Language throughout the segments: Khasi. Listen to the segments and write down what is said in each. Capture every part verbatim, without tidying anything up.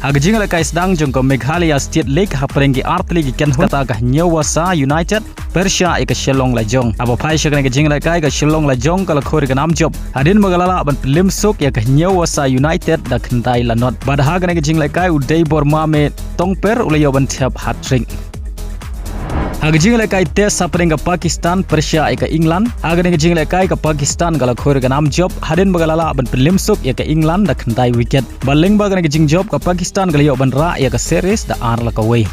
Ha ka jinglehkai sdang jong ka Meghalaya State League hapdeng ki artylli ki kynhun, kata ka Hynñiewasa United pyrshah ïa ka Shillong Lajong. Haba phai sha kane ka jinglehkai, ka Shillong Lajong ka la khur ïa ka nam jop hadien ba ka la lah ban pynliem suk ïa ka Hynñiewasa United da khyndai la not. Bad ha kane ka jinglehkai u Deibormame Tongper u la ïoh ban thep hat-trick. Ha ka jinglehkai Test hapdeng ka Pakistan pyrshah ïa ka England, ha kane ka jinglehkai ka Pakistan ka la khur ïa ka nam jop hadien ba ka la lah ban pynliem suk ïa ka England da khyndai wicket. Bad lyngba kane ka jingjop ka Pakistan ka la ïoh ban rah ïa ka series da ar la kawei.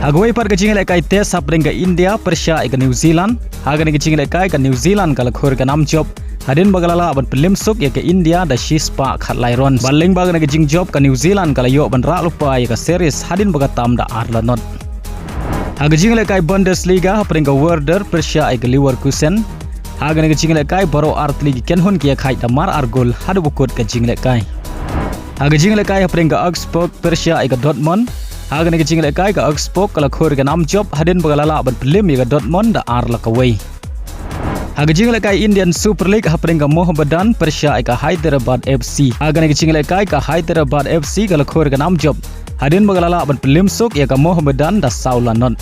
Ha kawei pat ka jinglehkai Test hapdeng ka India pyrshah ïa ka New Zealand, ha kane ka jinglehkai ka New Zealand ka la khur ïa ka nam jop hadien ba ka la lah ban pynliem suk ïa ka India da shispah khatlai runs. Bad lyngba kane ka jingjop ka New Zealand ka la ïoh ban rah lypa ïa ka series hadien ba ka tam da ar la not. Ha ka jinglehkai Bundesliga hapdeng ka Werder pyrshah ïa ka Leverkusen, ha kane ka jinglehkai baroh artylli ki kynhun ki ïakhaid da mar ar gol haduh ba kut ka jinglehkai. Ha ka jinglehkai hapdeng ka Augsburg pyrshah ïa ka Dortmund, ha kane ka jinglehkai ka Augsburg ka la khur ïa ka nam jop hadien ba ka la lah ban pynliem ïa ka Dortmund da ar la kawei. Ha ka jinglehkai Indian Super League hapdeng ka Mohammedan pyrshah ïa ka Hyderabad F C, ha kane ka jinglehkai ka Hyderabad F C ka la khur ïa ka nam jop hadien ba ka la lah ban pynliem suk ïa ka Mohammedan da saw la not.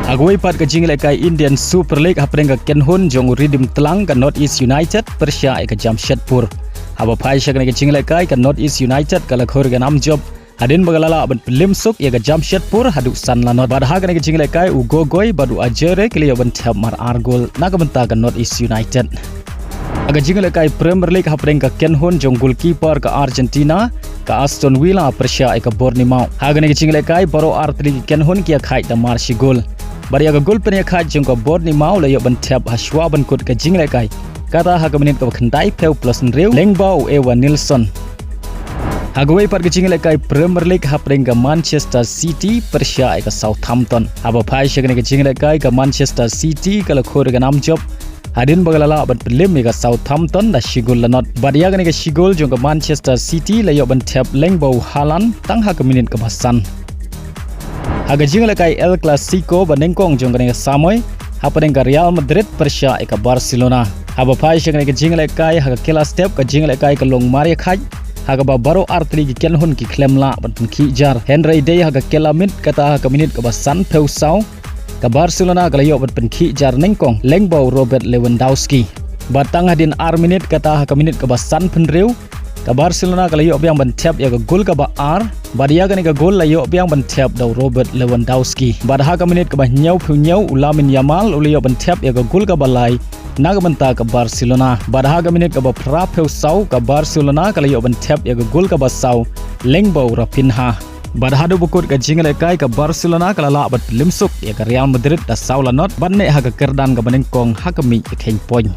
Ha kawei pat ka jinglehkai Indian Super League hapdeng ka kynhun jong u Ridim Tlang, ka North East United pyrshah ïa ka Jamshedpur. Haba phai sha kane ka jinglehkai ka North East United ka la khur ïa ka nam jop hadien ba ka la lah ban pynliem suk ïa ka Jamshedpur haduh san la not. Bad ha kane ka jinglehkai u Gogoi bad u Ajere ki la ïoh ban thep mar ar gol na ka bynta ka North East United. Ha ka jinglehkai Premier League hapdeng ka kynhun jong goalkeeper ka Argentina, ka Aston Villa pyrshah ïa ka Bournemouth, ha kane ka jinglehkai baroh artylli ki kynhun ki ïakhaid da mar shi gol. Bad ïa ka gol pynïakhaid jong ka Bournemouth la ïoh ban thep ha shuwa ban kut ka jinglehkai, kata ha ka minit kaba khyndaiphew plus hynriew lyngba u Evan Nilsson. Ha kawei pat ka jinglehkai Premier League hapdeng ka Manchester City pyrshah ïa ka Southampton. Haba phai sha kane ka jinglehkai ka Manchester City ka la khur ïa ka nam jop hadien ba ka la lah ban pynliem ïa ka Southampton da shi gol la not. Bad ïa kane ka shi gol jong ka Manchester City la ïoh ban thep lyngba u Haaland tang ha ka minit kaba san. Ha ka jinglehkai El Clasico ba nyngkong jong kane ka samoi, hapdeng ka Real Madrid pyrshah ïa ka Barcelona. Haba phai sha kane ka jinglehkai, ha ka kylla step ka jinglehkai ka long mar ïakhaid, ha kaba baroh artylli ki kynhun ki khlem lah ban pynkhih jar. Hynrei dei ha ka kylla miet, kata ha ka minit kaba sanphew saw, ka Barcelona ka la ïoh ban pynkhih jar nyngkong lyngba u Robert Lewandowski. Bad tang hadien ar minit, kata ha ka minit kaba sanphew hynriew, ka Barcelona ka la ïoh biang ban thep ïa ka gol kaba ar, bad ïa kane ka gol la ïoh biang ban thep da u Robert Lewandowski. Bad ha ka minit kaba hynñiewphew hynñiew u Lamine Yamal u la ïoh ban thep ïa ka gol kaba lai na ka bynta ka Barcelona. Bad ha ka minit kaba phraphew saw ka Barcelona ka la ïoh ban thep ïa ka gol kaba saw lyngba u Raphinha. Bad haduh ba kut ka jinglehkai ka Barcelona ka la lah ban pynliem suk ïa ka Real Madrid da saw la not bad neh ha ka kyrdan kaba nyngkong ha ka miej ïa ka point.